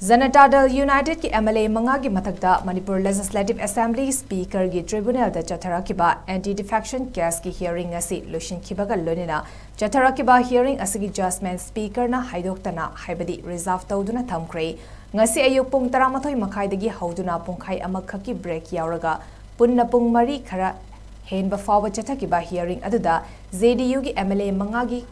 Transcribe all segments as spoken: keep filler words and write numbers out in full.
ꯖꯅꯇꯥ ꯗꯜ ꯌꯨꯅꯥꯏꯇꯦꯗꯀꯤ M L ꯑꯦ ꯃꯉꯥꯒꯤ ꯃꯊꯛꯇ Manipur legislative assembly ꯁ꯭ꯄꯤꯀꯔꯒꯤ ꯇ꯭ꯔꯤꯕ꯭ꯌꯨꯅꯦꯜꯗ ꯆꯠꯊꯔꯛꯈꯤꯕ anti defection ꯀꯦꯁꯀꯤ hearing ꯑꯁꯤ ꯂꯣꯏꯁꯤꯟꯈꯤꯕꯒ ꯂꯣꯏꯅꯅ ꯆꯠꯊꯔꯛꯈꯤꯕ ꯍꯤꯌꯔꯤꯡ ꯑꯁꯤꯒꯤ ꯖꯖꯃꯦꯟ ꯁ꯭ꯄꯤꯀꯔꯅ ꯍꯥꯏꯗꯣꯛꯇꯅ, ꯍꯥꯏꯕꯗꯤ ꯔꯤꯖꯥꯔꯚ ꯇꯧꯗꯨꯅ ꯊꯝꯈ꯭ꯔꯦ꯫ ꯉꯁꯤ ꯑꯌꯨꯛ ꯄꯨꯡ ꯇꯔꯥꯃꯥꯊꯣꯏ ꯃꯈꯥꯏꯗꯒꯤ ꯍꯧꯗꯨꯅ ꯄꯨꯡꯈꯥꯏ ꯑꯃꯈꯛꯀꯤ ꯕ꯭ꯔꯦꯛ ꯌꯥꯎꯔꯒ ꯄꯨꯟꯅ ꯄꯨꯡ ꯃꯔꯤ ꯈꯔ ꯍꯦꯟꯕ ꯐꯥꯎꯕ ꯆꯠꯊꯈꯤꯕ ꯍꯤꯌꯔꯤꯡ ꯑꯗꯨꯗ ꯖꯦ ꯗꯤ ꯌꯨꯒꯤ ꯑꯦꯝ ꯑꯦꯜ ꯑꯦ ꯃꯉꯥꯒꯤ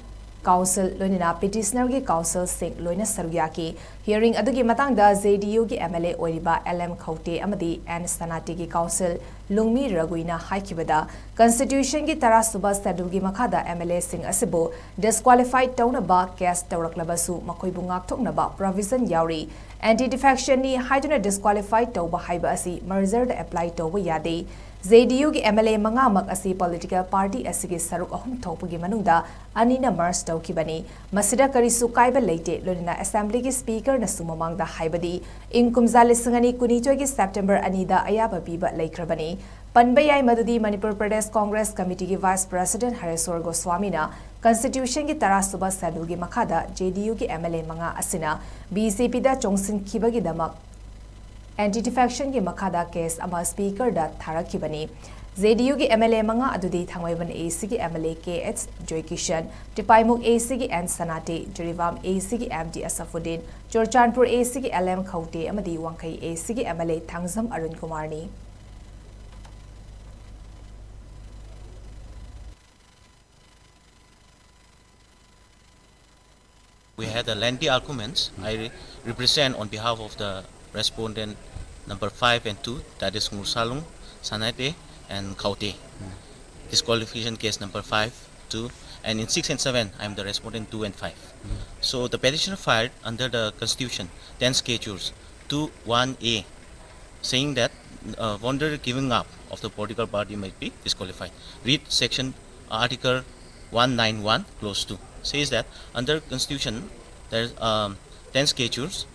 ꯀꯥꯎꯟꯁꯤꯜ ꯂꯣꯏꯅꯅ ꯄꯤꯇꯤꯁꯅꯔꯒꯤ ꯀꯥꯎꯟꯁꯤꯜꯁꯤꯡ ꯂꯣꯏꯅ ꯁꯔꯨꯛ ꯌꯥꯈꯤ꯫ ꯍꯤꯌꯔꯤꯡ ꯑꯗꯨꯒꯤ ꯃꯇꯥꯡꯗ ꯖꯦ ꯗꯤ ꯌꯨꯒꯤ ꯑꯦꯝ ꯑꯦꯜ ꯑꯦ ꯑꯣꯏꯔꯤꯕ ꯑꯦꯜ ꯑꯦꯝ ꯈꯧꯇꯦ ꯑꯃꯗꯤ ꯑꯦꯟ ꯁꯅꯥꯇꯦꯒꯤ ꯀꯥꯎꯟꯁꯤꯜ ꯂꯨꯡꯃꯤ ꯔꯒꯨꯏꯅ ꯍꯥꯏꯈꯤꯕꯗ, ꯀꯟꯁꯇꯤꯇ꯭ꯌꯨꯁꯟꯒꯤ ꯇꯔꯥꯁꯨꯕ ꯁꯦꯗꯨꯜꯒꯤ ꯃꯈꯥꯗ ꯑꯦꯝ ꯑꯦꯜ ꯑꯦꯁꯤꯡ ꯑꯁꯤꯕꯨ ꯗꯤꯁꯀ꯭ꯋꯥꯂꯤꯐꯥꯏ ꯇꯧꯅꯕ ꯀꯦꯁ ꯇꯧꯔꯛꯂꯕꯁꯨ ꯃꯈꯣꯏꯕꯨ ꯉꯥꯛꯊꯣꯛꯅꯕ ꯄ꯭ꯔꯣꯚꯤꯖꯟ ꯌꯥꯎꯔꯤ꯫ ꯑꯦꯟꯇꯤ ꯗꯤꯐꯦꯛꯁꯟꯅꯤ ꯍꯥꯏꯗꯨꯅ ꯗꯤꯁꯀ꯭ꯋꯥꯂꯤꯐꯥꯏ ꯇꯧꯕ ꯍꯥꯏꯕ ꯑꯁꯤ ꯃꯔꯖꯔꯗ ꯑꯦꯄ꯭ꯂꯥꯏ ꯇꯧꯕ ꯌꯥꯗꯦ꯫ ꯖꯦ ꯗꯤ ꯌꯨꯒꯤ ꯑꯦꯝ ꯑꯦꯜ ꯑꯦ ꯃꯉꯥꯃꯛ ꯑꯁꯤ ꯄꯣꯂꯤꯇꯤꯀꯦꯜ ꯄꯥꯔꯇꯤ ꯑꯁꯤꯒꯤ ꯁꯔꯨꯛ ꯑꯍꯨꯝ ꯊꯣꯛꯄꯒꯤ ꯃꯅꯨꯡꯗ ꯑꯅꯤꯅ ꯃꯔꯖ ꯇꯧꯈꯤꯕꯅꯤ꯫ ꯃꯁꯤꯗ ꯀꯔꯤꯁꯨ ꯀꯥꯏꯕ ꯂꯩꯇꯦ, ꯂꯣꯏꯅꯅ ꯑꯦꯁꯦꯝꯕ꯭ꯂꯤꯒꯤ ꯁ꯭ꯄꯤꯀꯔꯅꯁꯨ ꯃꯃꯥꯡꯗ ꯍꯥꯏꯕꯗꯤ ꯏꯪ ꯀꯨꯝꯖꯥ ꯂꯤꯁꯤꯡ ꯑꯅꯤ ꯀꯨꯟꯅꯤꯊꯣꯏꯒꯤ ꯁꯦꯞꯇꯦꯝꯕꯔ ꯑꯅꯤꯗ ꯑꯌꯥꯕ ꯄꯤꯕ ꯂꯩꯈ꯭ꯔꯕꯅꯤ꯫ ꯄꯟꯕ ꯌꯥꯏ ꯃꯗꯨꯗꯤ ꯃꯅꯤꯄꯨꯔ ꯄ꯭ꯔꯗꯦꯁ ꯀꯣꯡꯒ꯭ꯔꯦꯁ ꯀꯃꯤꯇꯤꯒꯤ ꯚꯥꯏꯁ ꯄ꯭ꯔꯦꯁꯤꯗꯦꯟꯠ ꯍꯔꯦꯁ꯭ꯋꯔ ꯒꯣꯁ꯭ꯋꯥꯃꯤꯅ ꯀꯟꯁꯇꯤꯇ꯭ꯌꯨꯁꯟꯒꯤ ꯇꯔꯥꯁꯨꯕ ꯁꯦꯗꯨꯜꯒꯤ ꯃꯈꯥꯗ ꯖꯦ ꯗꯤ ꯌꯨꯒꯤ ꯑꯦꯝ ꯑꯦꯜ ꯑꯦ ꯃꯉꯥ ꯑꯁꯤꯅ ꯕꯤ ꯖꯦ ꯄꯤꯗ ꯆꯣꯡꯁꯤꯟꯈꯤꯕꯒꯤꯗꯃꯛ ꯑꯦꯟꯇꯤ ꯗꯤꯐꯦꯛꯁꯟꯒꯤ ꯃꯈꯥꯗ ꯀꯦꯁ ꯑꯃ ꯁ꯭ꯄꯤꯀꯔꯗ ꯊꯥꯔꯛꯈꯤꯕꯅꯤ꯫ ꯖꯦ ꯗꯤ ꯌꯨꯒꯤ ꯑꯦꯝ ꯑꯦꯜ ꯑꯦ ꯃꯉꯥ ꯑꯗꯨꯗꯤ ꯊꯥꯡꯃꯩꯕꯟ ꯑꯦ ꯁꯤꯒꯤ M L A K H Joykishan, Tipaimukh A ꯁꯤꯒꯤ ꯑꯦꯟ ꯁꯅꯥꯇꯦ, ꯖꯤꯔꯤꯕꯥꯝ ꯑꯦ ꯁꯤꯒꯤ M T Asfudin, Churachandpur A ꯁꯤꯒꯤ ꯑꯦꯜ ꯑꯦꯝ ꯈꯧꯇꯦ ꯑꯃꯗꯤ ꯋꯥꯡꯈꯩ ꯑꯦ ꯁꯤꯒꯤ M L A Thangjam Arun ꯀꯨꯃꯥꯔꯅꯤ꯫ We had a lengthy arguments. I re- represent on behalf of the respondent number five and two, that is Ngursalung, Sanate, and Khaute. Disqualification case number five, two, and in six and seven, I am the respondent two and five. So the petitioner filed under the Constitution, ten schedules, two one A, saying that uh, volunteer giving up of the political party might be disqualified. Read section, Article one ninety-one, clause two. Says that under Constitution, there's um, ten schedules.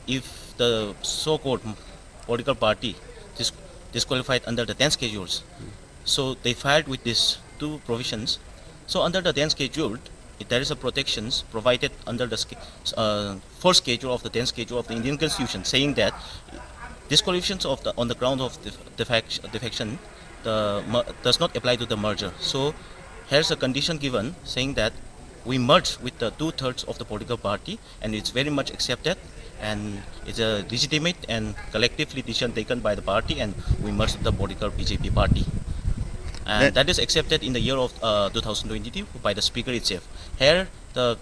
If the so-called political party dis- disqualified under the ten schedules, so they filed with these two provisions. So under the ten schedule, there is a protections provided under the sca- uh, first schedule of the tenth schedule of the Indian Constitution, saying that disqualifications of the on the ground of def- defection, defection the, mer- does not apply to the merger. So here's a condition given saying that we merge with the two thirds of the political party, and it's very much accepted, and it's a legitimate and collectively decision taken by the party, and we merge the political B J P party. And That- that is accepted in the year of uh, two thousand twenty-two by the speaker itself. Here, the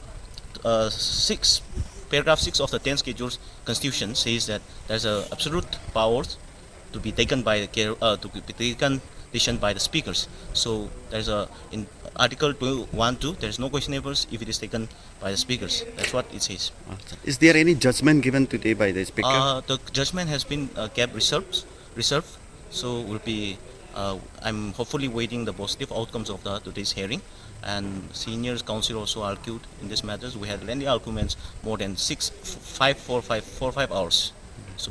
uh, six paragraph six of the tenth schedule constitution says that there's a absolute powers to be taken by the care, uh, to be taken decision by the speakers. So there's a in Article two one two. There's no questionables if it is taken by the speakers. That's what it says. Is there any judgment given today by the speaker? Uh, the judgment has been uh, kept reserved, reserved. So we'll be. Uh, I'm hopefully waiting the positive outcomes of the today's hearing. And senior counsel also argued in these matters. We had lengthy arguments, more than six, f- five, four, five, four, five hours.